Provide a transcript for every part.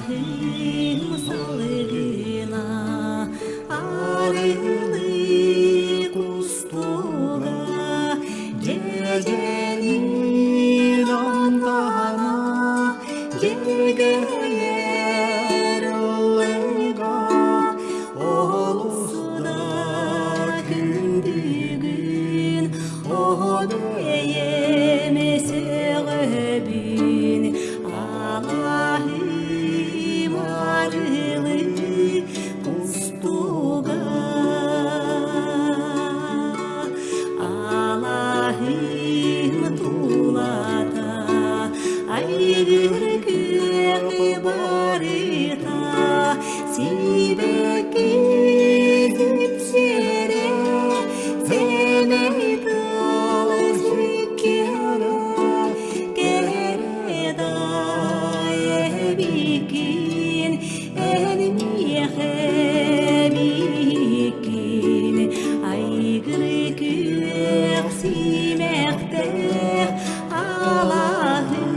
Алаһым салгына арыылыы кустуга дьэдьэнин амтана дьэргэйэр ыллыга олус да күндүгүн Оҕо бэйэм сөҕөбүн алаһым арылы кустуга алаһым тулата айгыр күөх барыта сибэкки сипсиэрэ сэмэй тыл сүккүөрэ кэрэ эбиккин эн миэхэ эбиккин айгыры күөх симэхтээх алаһын.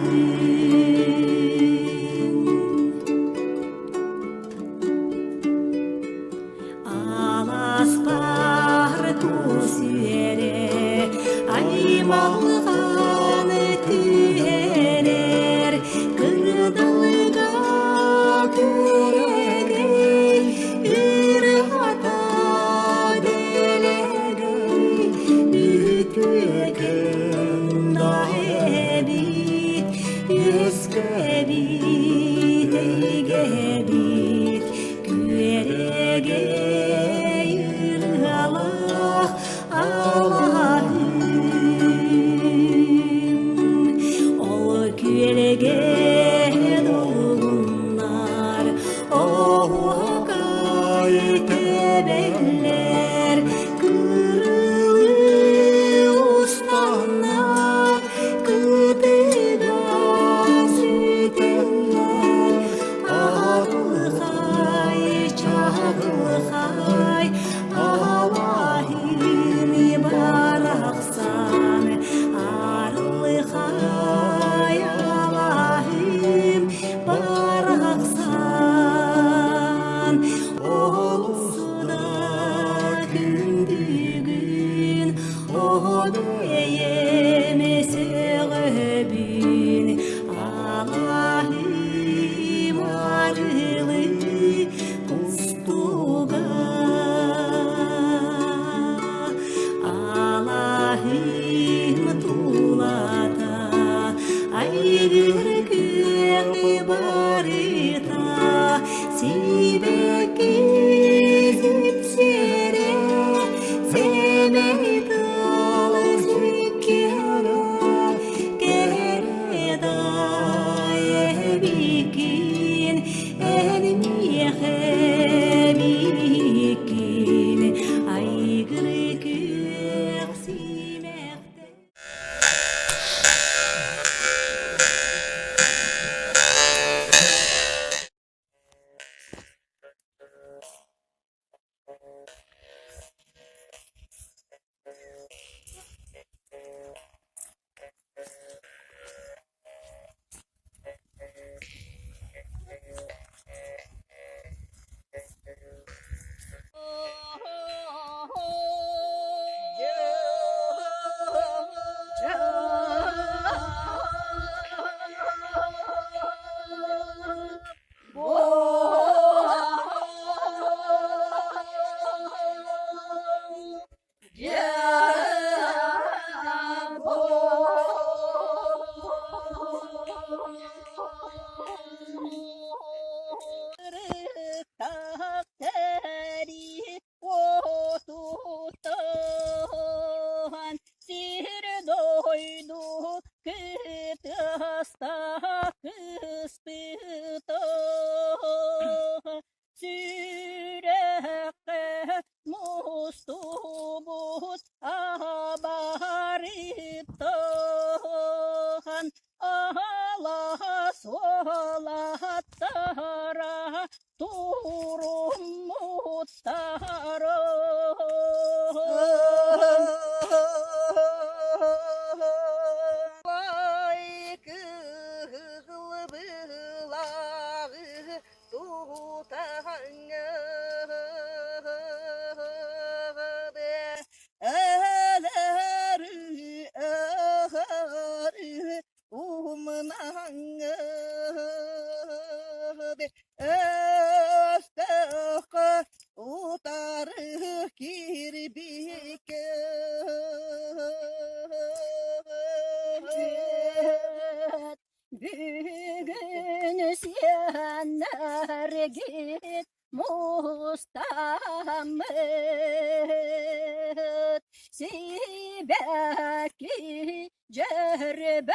Аласпар тус үөрэ, аймалҕан түһэрэр, кырдалга күрэгэй, ырыата дэлэгэй, үтүөкэн да эбит, үөскэбит эйгэбит, Күөрэгэй ырыалаах алаһым, ол күөрэгэй долгуннар оһуокай тэбэллэр, кырылыы устаннар, кытыга сүтэллэр. Аҕылхай, чаҕылхай, алаһыны барахсан, арылхай алаһым барахсан. Олус да күндүгүн, ону эйэм сөҕөбүн, Алаһым арылы кустуга, Алаһым тулата айгыр күөх барыта, сибэкки сипсиэрэ, сэмэй тыл сүккүөрэ, Эбиккин, эн миэхэ эбиккин, айгыры күөх симэхтэ. Өстөөххө утары киирбиккэ Бүгүн сиэннэргит мустаммыт, сибэкки дьөрбөтүн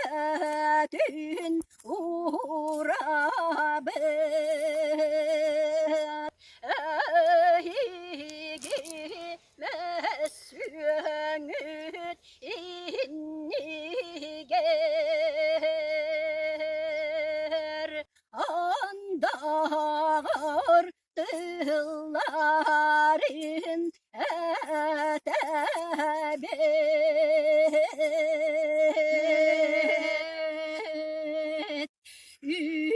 уурабыт. Эһиги мөссүөҥүт иннигэр андаҕар тылларын этэбит.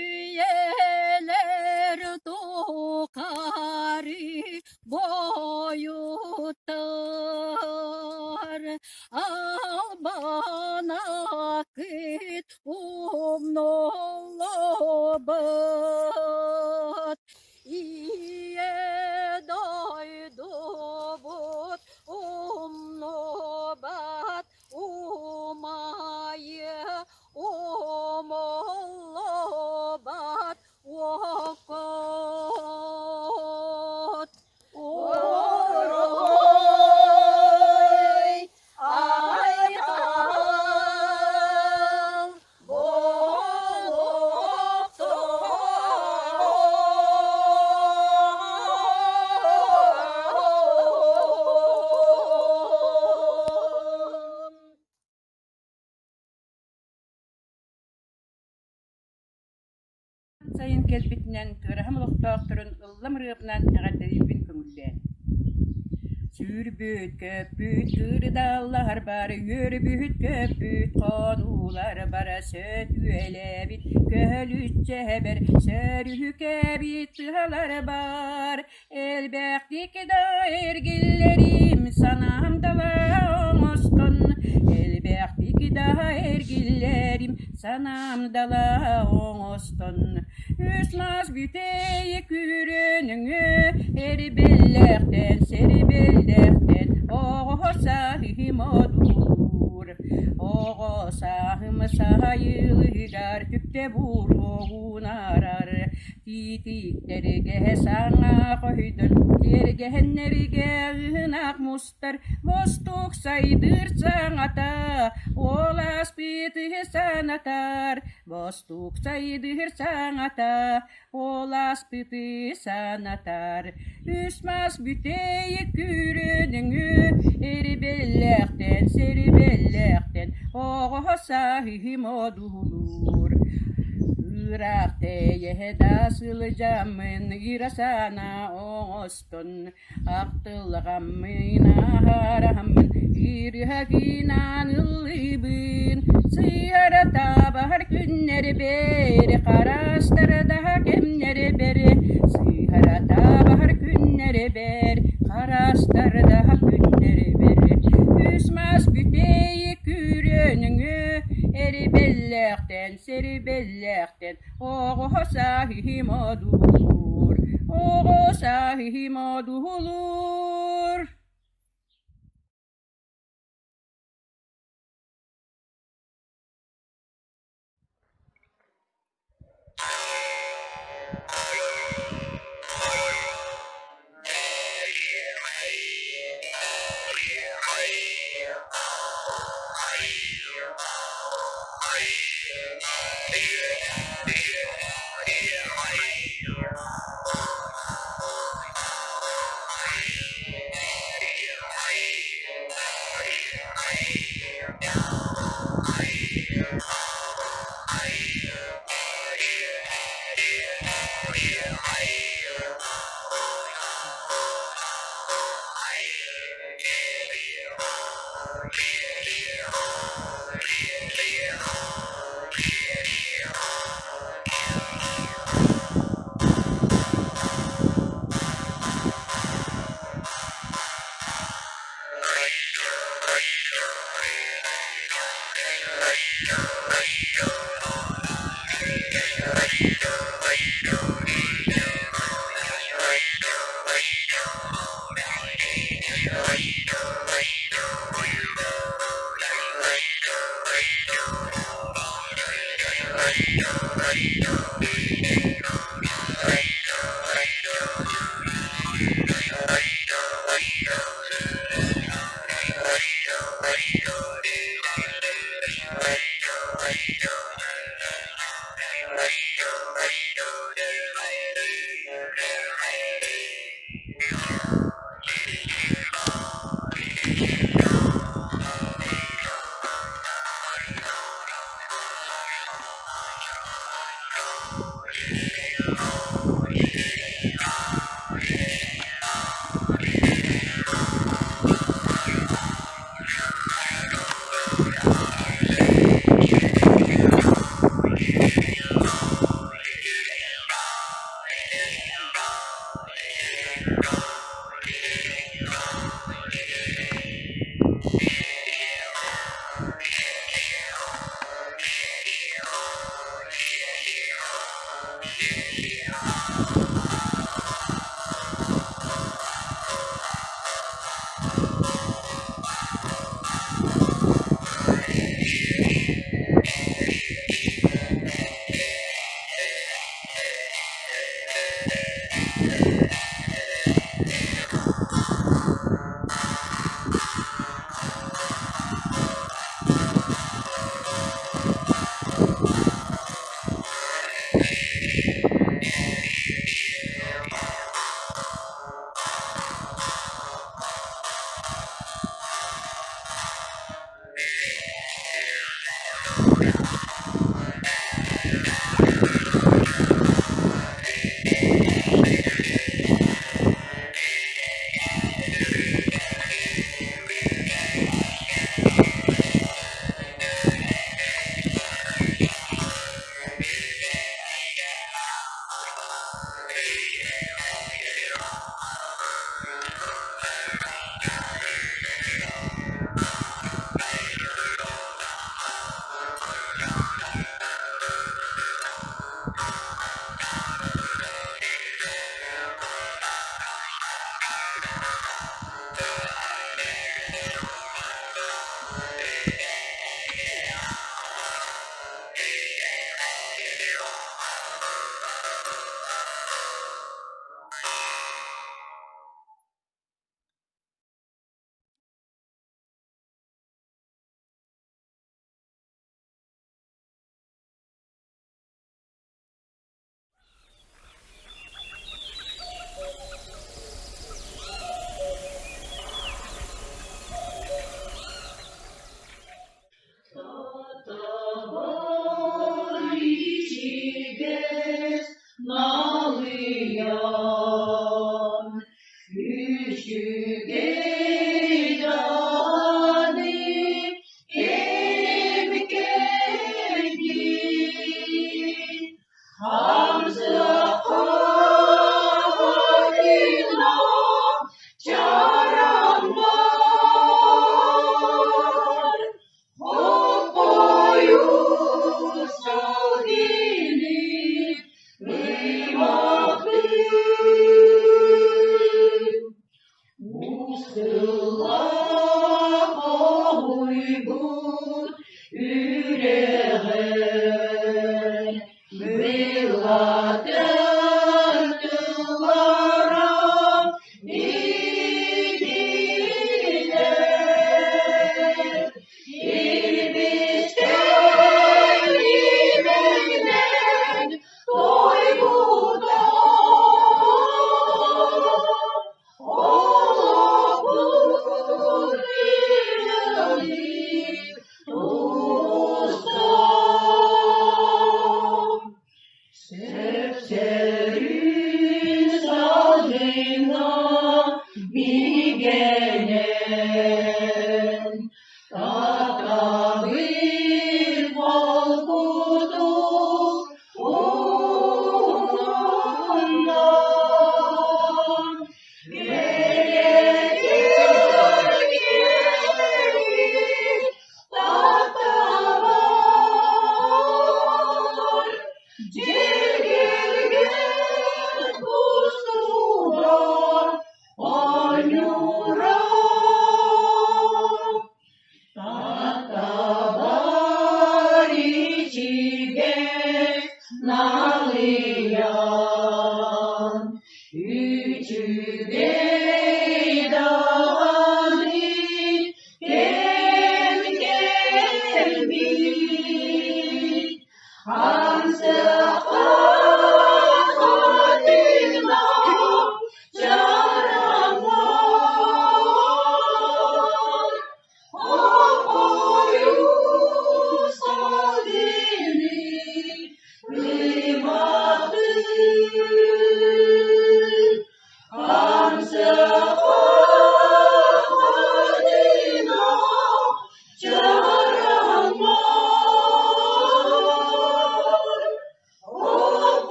Үйэлэр тухары буойуттар албан акыт умнуллубат. Ийэ дойдубут умнубат умайы умуллубат уоккут. Орой айхал буолуохтун. Сайын кэлбитинэн Тыараһам олохтоохторун ыллам ырыабынан эҕэрдэлиирбин көҥүллээн. Сүүрбүт, көппүт, кырдаллар бар, үөрбүт, көппүт, хонуулар бара сөтүөлээбит, көһөлүччэбэр сөрүһүкээбит тыалар бар. Элбэхтик да эргиллэрим санаам дала оҥостон, элбэхтик да эргиллэрим санаам дала оҥостон. Үс мас бүтэй күрүөнүҥү эрибэллэхтэн, сэрибэллэхтэн оҕо сааһым одуулуур. Оҕо сааһым саайылыгар түптэ буруоҕунарар. Тиитиктэргэ саҥа хоһуйдун, тиэргэһэннэргэ ыһынах мустар, бостук сайдыыр саҥата, ол ааспыты санатар, бостук сайдыыр саҥата, ол ааспыты санатар. Үс мас бүтэй күрүөнүҥү эрибэллээхтэн, сэрибэллээхтэн оҕо сааһым одуулуур. Ыраах тэйэһэ да сылдьаммын ыра санаа оҥостон, ахтылҕаммын аһараһаммын ыарыһахынаан ыллыыбын. Сыһара табар күннэрбэр, хараастарда кэмнэрбэр, сыһара табар күннэрбэр, хараастарда күннэрбэр. Үс мас бүтэй күрүөнүҥү эрибэллээхтэн, сэрибэллээхтэн оҕо сааһым одуулуур, оҕо сааһым одуулуур. Ичигэс налыйан, үчүгэй даҕаны кэм кэлбит. Хамсыкка хатыылаах чараҥ баар, Хотойу сылгыны ыймахтыыр. Устуллах оһуйбут үрэҕин Былатын тыллара иһиллэр. Илбистээх имэҥнэн тойбута Олохпут ырыалыы тустан. Сөпсөрүүн салгыҥҥа бигэнэн, Татабыт холкутук уһунна. Кэрэтин татабар, дьиргилгэн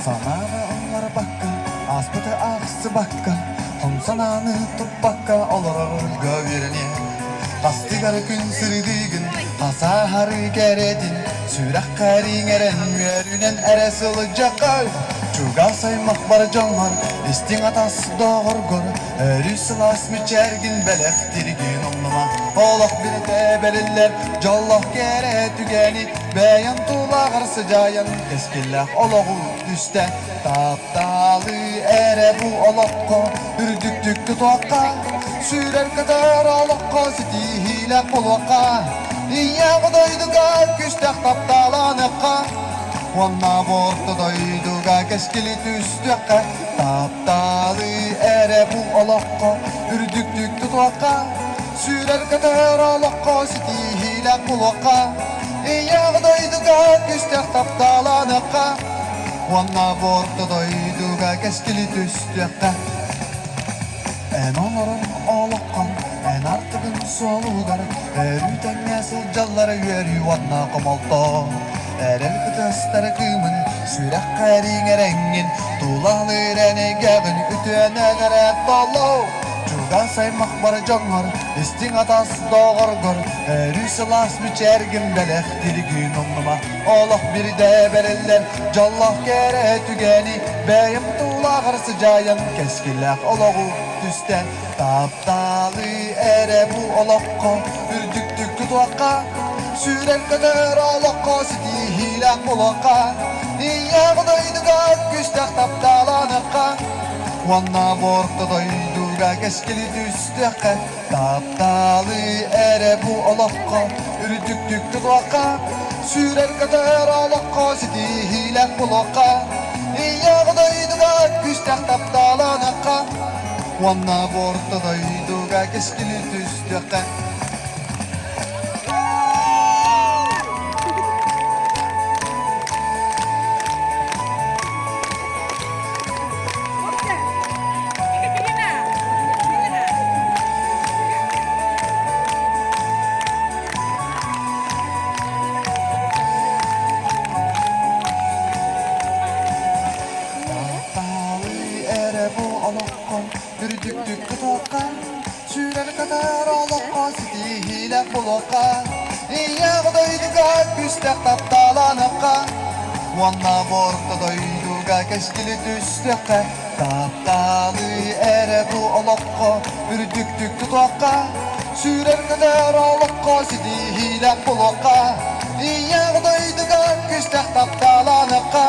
Санааҕа ылларбакка, ааспыты аахсыбакка, хом санааны туппакка олорорго үөрэниэ. Хастыгар күн сырдыгын, хасааһары кэрэтин, сүрэххэр иҥэрэн үөрүүнэн эрэ сылдьаххай. Чугас аймах бар дьоҥҥор, истиҥ атас доҕоргор, өрүү сылаас мичээргин бэлэхтиргин умнума. Олох билитэ бэриллэр дьоллоох кэрэ түгэни бэйэм тулаҕар сыдьаайан кэскиллээх олоҕу түстэ. Тапталы эрэ бу олоххо үрдүктүк тутуохха, сүүрэр-көтөр олоххо ситиһиилээх буолуохха, ийэ дойдуга күстээх тапталаныахха, уонна бу орто дойдуга кэскили түстүөххэ. Тапталы эрэ бу олоххо үрдүктүк тутуохха, сүүрэр-көтөр олоххо ситиһиилээх буолуохха, ийэ дойдуга күстээх тапталаныахха, уонна бу орто дойдуга кэскили түстүөххэ. Эн олорор олоххор, эн артыгын суолугар өрүү тэҥҥэ сылдьаллара үөрүү уонна хомолто. Эрэл кытыастара кыымын, сүрэххэр иҥэрэҥҥин, тулалыыр эн эйгэҕин үтүөнэн эрэ толлоо. Чугас аймах бары дьоҥҥор, истиҥ атас доҕоргор, өрүү сылаас мичээргин бэлэхтиргин умнума. Олох бирдэ бэриллэр дьоллоох кэрэ түгэни бэйэм тулаҕар сыдьаайан кэскиллээх олоҕу түстээн тапталы эрэ бу олоххо үрдүктүк тутуохха сүүрэр-көтөр олоххо ситиһиилээх буолуохха ийэ дойдуга күстээх тапталаныахха уонна бу орто дойдуга кэскили түстүөххэ. Тапталы эрэ бу олоххо үрдүктүк тутуохха, сүүрэр-көтөр олоххо ситиһиилээх буолуохха, ийэ дойдуга күүстээх тапталаныахха уонна бу орто дойдуга кэскили түстүөххэ. Тапталы эрэ бу олоххо үрдүктүк тутуохха, сүүрэр-көтөр олоххо ситиһиилээх буолуохха, ийэ дойдуга күүстээх тапталаныахха уонна бу орто дойдуга кэскили түстүөххэ. Тапталы эрэ бу олоххо үрдүктүк тутуохха, сүүрэр-көтөр олоххо ситиһиилээх буолуохха, ийэ дойдуга күүстээх тапталаныахха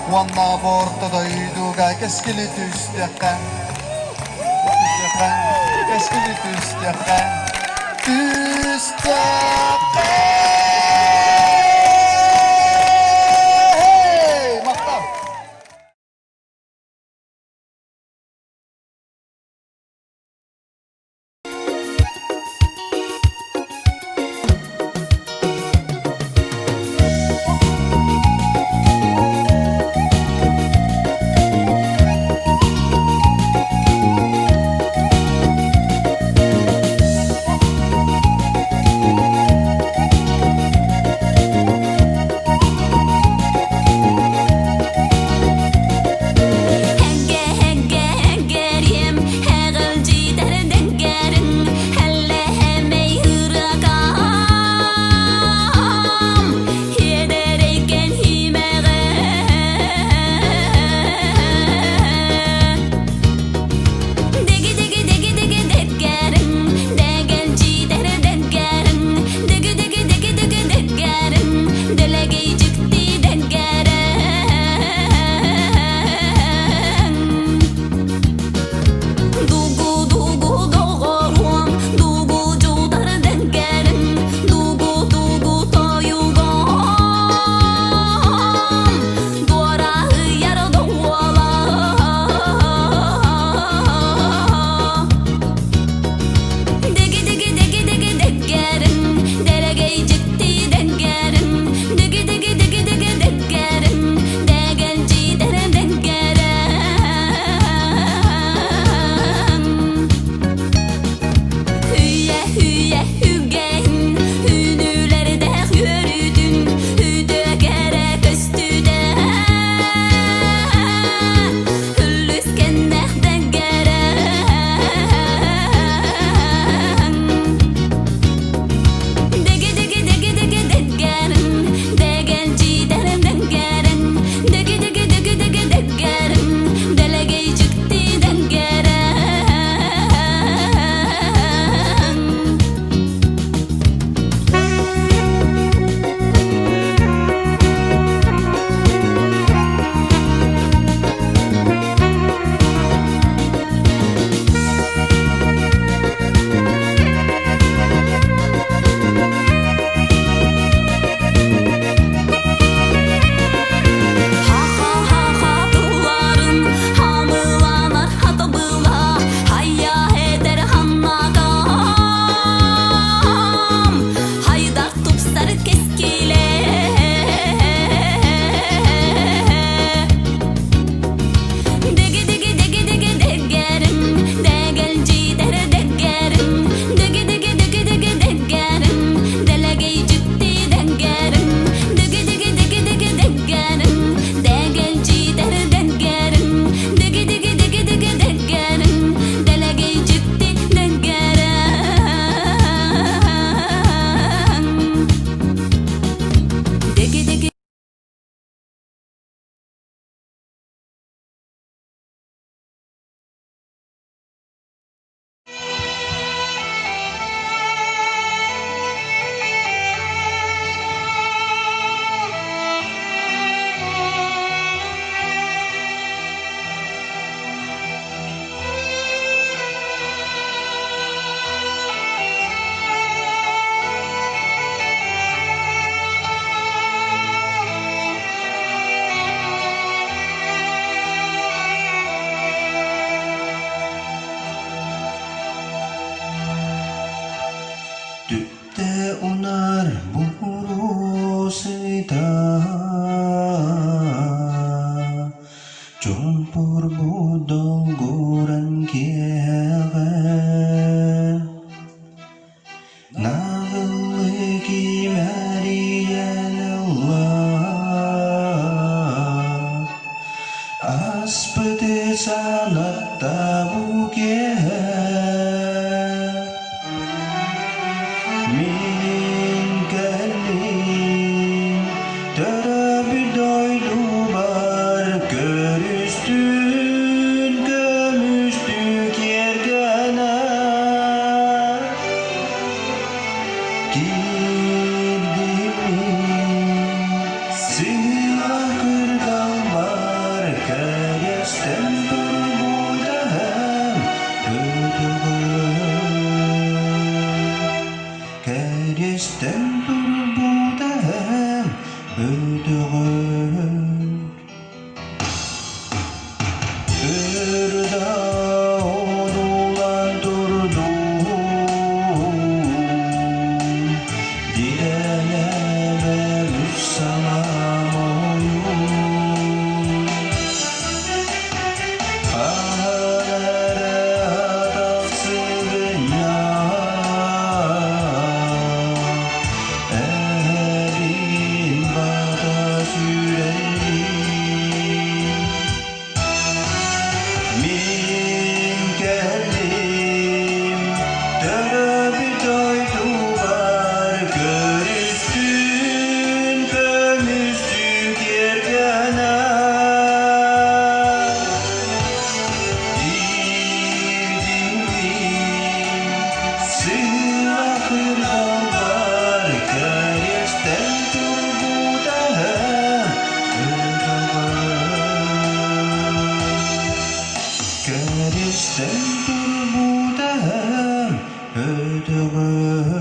уонна бу орто дойдуга кэскили түстүөххэ. Түстүөххэ, кэскили түстүөххэ, түстүөххэ! Махтал! унаар буруо сыта Чуумпурбут долгуран киэһэҕэ Наҕыллыы кимэрийэн ылла Аспыты санатта бу киэһэ Мин кэллим төрөөбүт дойдубар көрүстүн көмүстүү киэргэнэ Киирдим сыла кырдалбар кэриэстэн турбутаһым өтөҕөр Кэриэстэн турбутаһым өтөҕөр Ырда одуулаан турдум, Диэлэбэр үс санаам ойуун. Хаһан эрэ атахсыгынньа Эһэбин бата сүүрэрин Мин кэллим төрөөбүт дойдубар көрүстүн көмүстүү киэргэнэ Сыла кырдалбар кэриэстэн турбутаһым Кэриэстэн турбутаһым өтөҕөр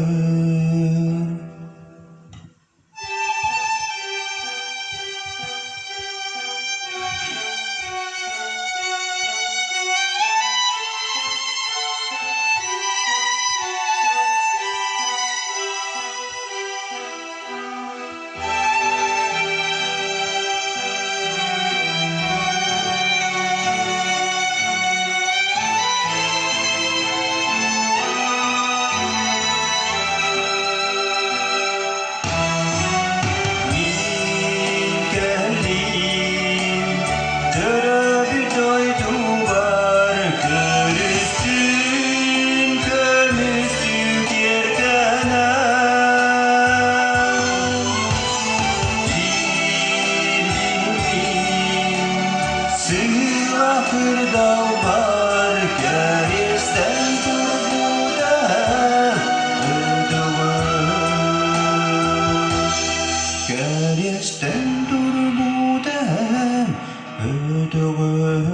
Мин кэллим, төрөөбүт дойдубар көрүстүм, көмүстүү киэргэнэ. Сыла кырдалбар кэриэстэн турбута Кэриэстэн турбута өтөҕөр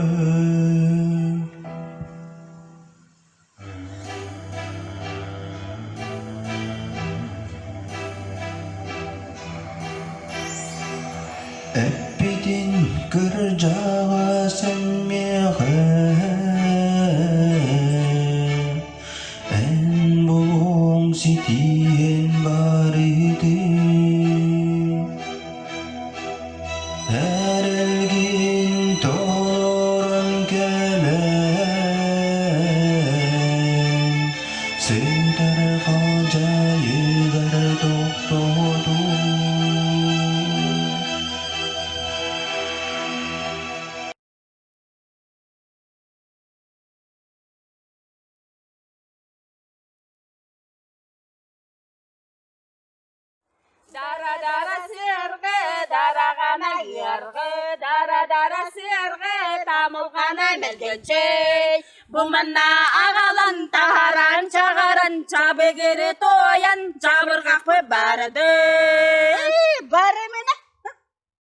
Эппитин кырдьаҕас эн миэхэ Эн булуоҥ ситиһэн барытын Эрэлгин толорон кэлэн Сытар халдьайыгар тохтоотум. Дара-дара сыаргы, дараҕана ыаргы, дара-дара сыаргы, тамылҕана мэлгэчэй. Бу манна аҕалан таһаран чаҕаран чабыгыры туойан чабырҕахпы барды. Барымына.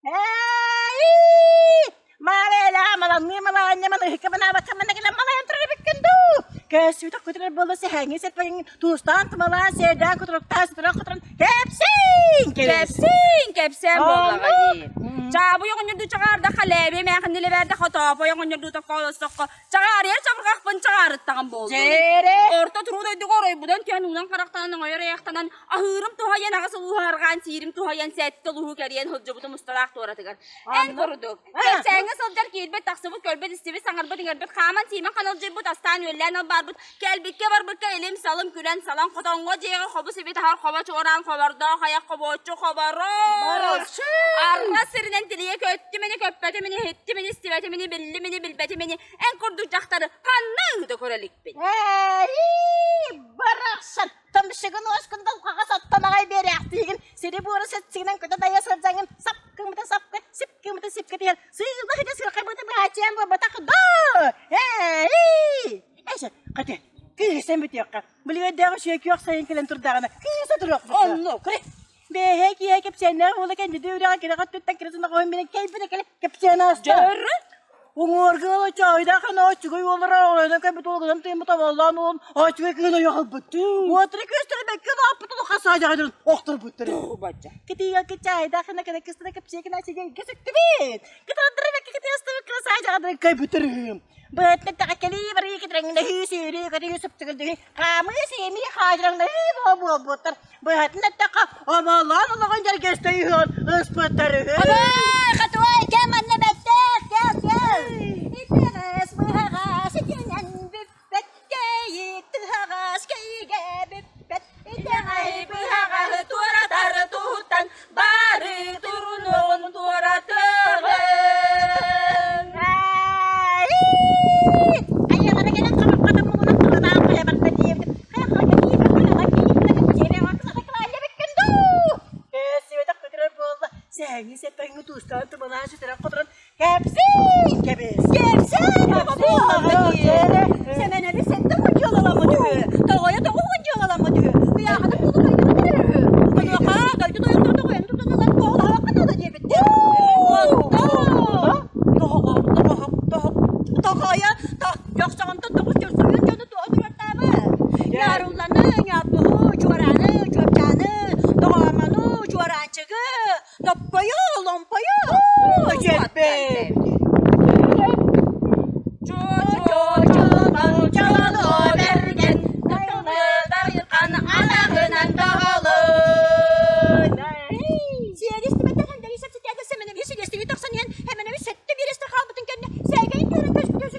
Эй! Маалаала маланны малаанньа малыһыкка манаабакка манна кэлэн малайан турар эбиккин дуу? Көссүбүтэх көтүрэр буолла сэһээҥҥи сэппэҥҥин туустаан тумалаан сиэрдээн кутуруктаан сытыран хотуран кэпсиин Кэпсиин кэпсээн буоллаҕа дии. Чаабый оҕонньордуу чаҕаарда халээби эмээхин нилэбээрдэ хотоопой оҕонньордуу токкоолостоххо чаҕаарыйар чабырҕахпын чаҕаарыттаҕым буоллун. Дьээрэ. Орто туруу дойдуга оройбунан түһэн уунан харахтанан оҥойор айахтанан аһыырым туһайан аҕыс улууһу арҕаан сиирим туһайан сэттэ улууһу кэрийэн сылдьыбытым усталаах туоратыгар. Эн курдук кэпсээҥҥэ сылдьар киирбит тахсыбыт көрбүт истибит саҥарбыт иҥэрбит хааман сиимэн ханалдьыйбыт астаан үөллээн албаарбыт кэлбиккэ барбыкка илим салым күлэн салан хотоҥҥо дьиэҕэ хобус ибит аһар хобо чуораан хобордоох айах хобуоччу хобороос арҕас сиринэн тилийэ көттүм ини көппөтүм ини иһиттим ини истибэтим ини биллим ини билбэтим ини эн курдук дьахтары ханна ыыта көрө иликпин Эй, барахсан, тымшыгын уоскун дулҕаҕа соттон аҕай биэрээхтиигин, сири-буору сытсыгынан көтө дайа сылдьаҥын, сап кымыта сапка, сип кымыта сипкэ тиһэн, сыылла хитэ сырхайбыты быһааччыйан буолбатах доо! Эй! Эше, хати, кыыһысан бүтүөххэ. Билигэрдээҕи сүөкүөх сайын кэлэн турдаҕына, кыыһыса туруохпут. Оннук. Кыри, бэйэ киһи кэпсээннээх уола кэннити үрэҕэ кирэҕэ өттүттэн кирисин оҕоһун билэн кэлбитэ кэлэ кэпсээн ааста. Дьөрү Уҥуоргу чоойдоох оччугуй уоллара оҕолорун көрбүт уолунан тыыммыт оболлоон уолун оччугуй кыыһын ойох ылбыт. Уотары күөстэрэ бэккэ улааппыт улахан саадьаҕайдарын охторбуттар. Кытыйга кычаайдаах гына кына кыстана кэпсиэкин асигейгэ сүктүбүт. Кытардара бэккэ кытыастыбыт кыра саадьаҕайдарын көйбүтүрүм. Быһытын тэҕэккэлии барыы китирэҥнэһии сүүрүү көтүү сүптүгүлдүһүү хаамыы сиэмии хаадьыраҥнаһыы буо буолбуттар. Быһатын эттэххэ, омоллоон олоҕун дьэргэстэй үһүөн ыспыттар үһү. Абай, хатуай, кэм манна бэттээх, кэл, кэл. Итэҕэс быһаҕас итинэн бүппэт, кэйик тыһаҕас кэйигэ бүппэт. Итэҕэй быһаҕаһы туоратар туһуттан бары турунуоҕун туоратыаҕын. Айаҕара кэлэн хабаххата муҥунан тылынаан хайа барда диэбитим. Сэһэҥҥи сэппэҥҥи туустаан тумалаан сүтэрэн-хоторон кэпсиин кэбис! Кэпсээн Сэмэнэби сэттэ уон дьыалаламмыт үһү. Тоҕойо 90 дьыалаламмыт үһү. Ыйааҕына кулу хайдах этэр үһү. Онуоха дойду тойотторо тоҕойону тутан ылан туоһулаһыахха наада диэбиттэр. Онтон тоһоҕо тоҕоһо тоҕойо дьохсоҕонтон тоҕус дьорсойун дьону туоһу туруортаабыт. Ньаарулланы, ньооппуһу, чуорааны, чуопчааны, тоҕоомону, чуораанчыгы, топпойу, ломпойу Дьэппэ! Чо-чо-чо-чо бэргэн, дайылхан анаҕынан доҕолун. Сиэристибэтэх эндэри сэттээтэ Сэмэнэби силиэстиги тахсан иһэн Эмэнэби сэттэ биэрэстэ хаалбытын кэннэ сээгэйин түөрэн көспүтүн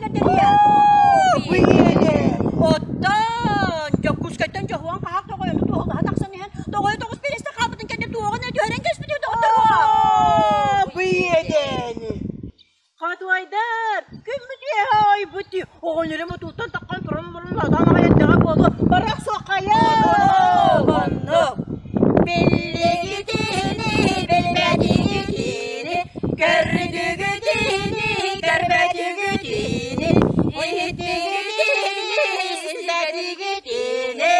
Оттон Дьокуускайтан Дьоһуон хаһаах тоҕойону туоһулаһа тахсан иһэн тоҕойо 9 биэрэстэ хаалбытын кэннэ туоҕун түһэрэн кэспитин доҕотторуо. Быйыэдэни! Хатуайдар, күммүт үөһэ ойбут дии, оҕонньорум отууттан таххан туран олорон сатаан аҕай эрдэҕэ буолуо, барах суоххайа! Оннук. Биллигитини, билбэтигитини, көрдүгүтүни, көрбөтүгүтүни, иһиттигитини, истибэтигитини.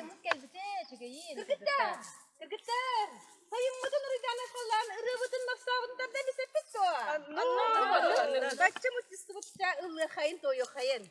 Сайыммыт кэлбитэ, үчүгэйин. Кыргыттар, кыргыттар, сайыммытын уруйдаан айхаллаан ырыабытын махсаабытын тарда эмисэппит дуо? Бачча мустубутча ыллыахайын, туойуохайын.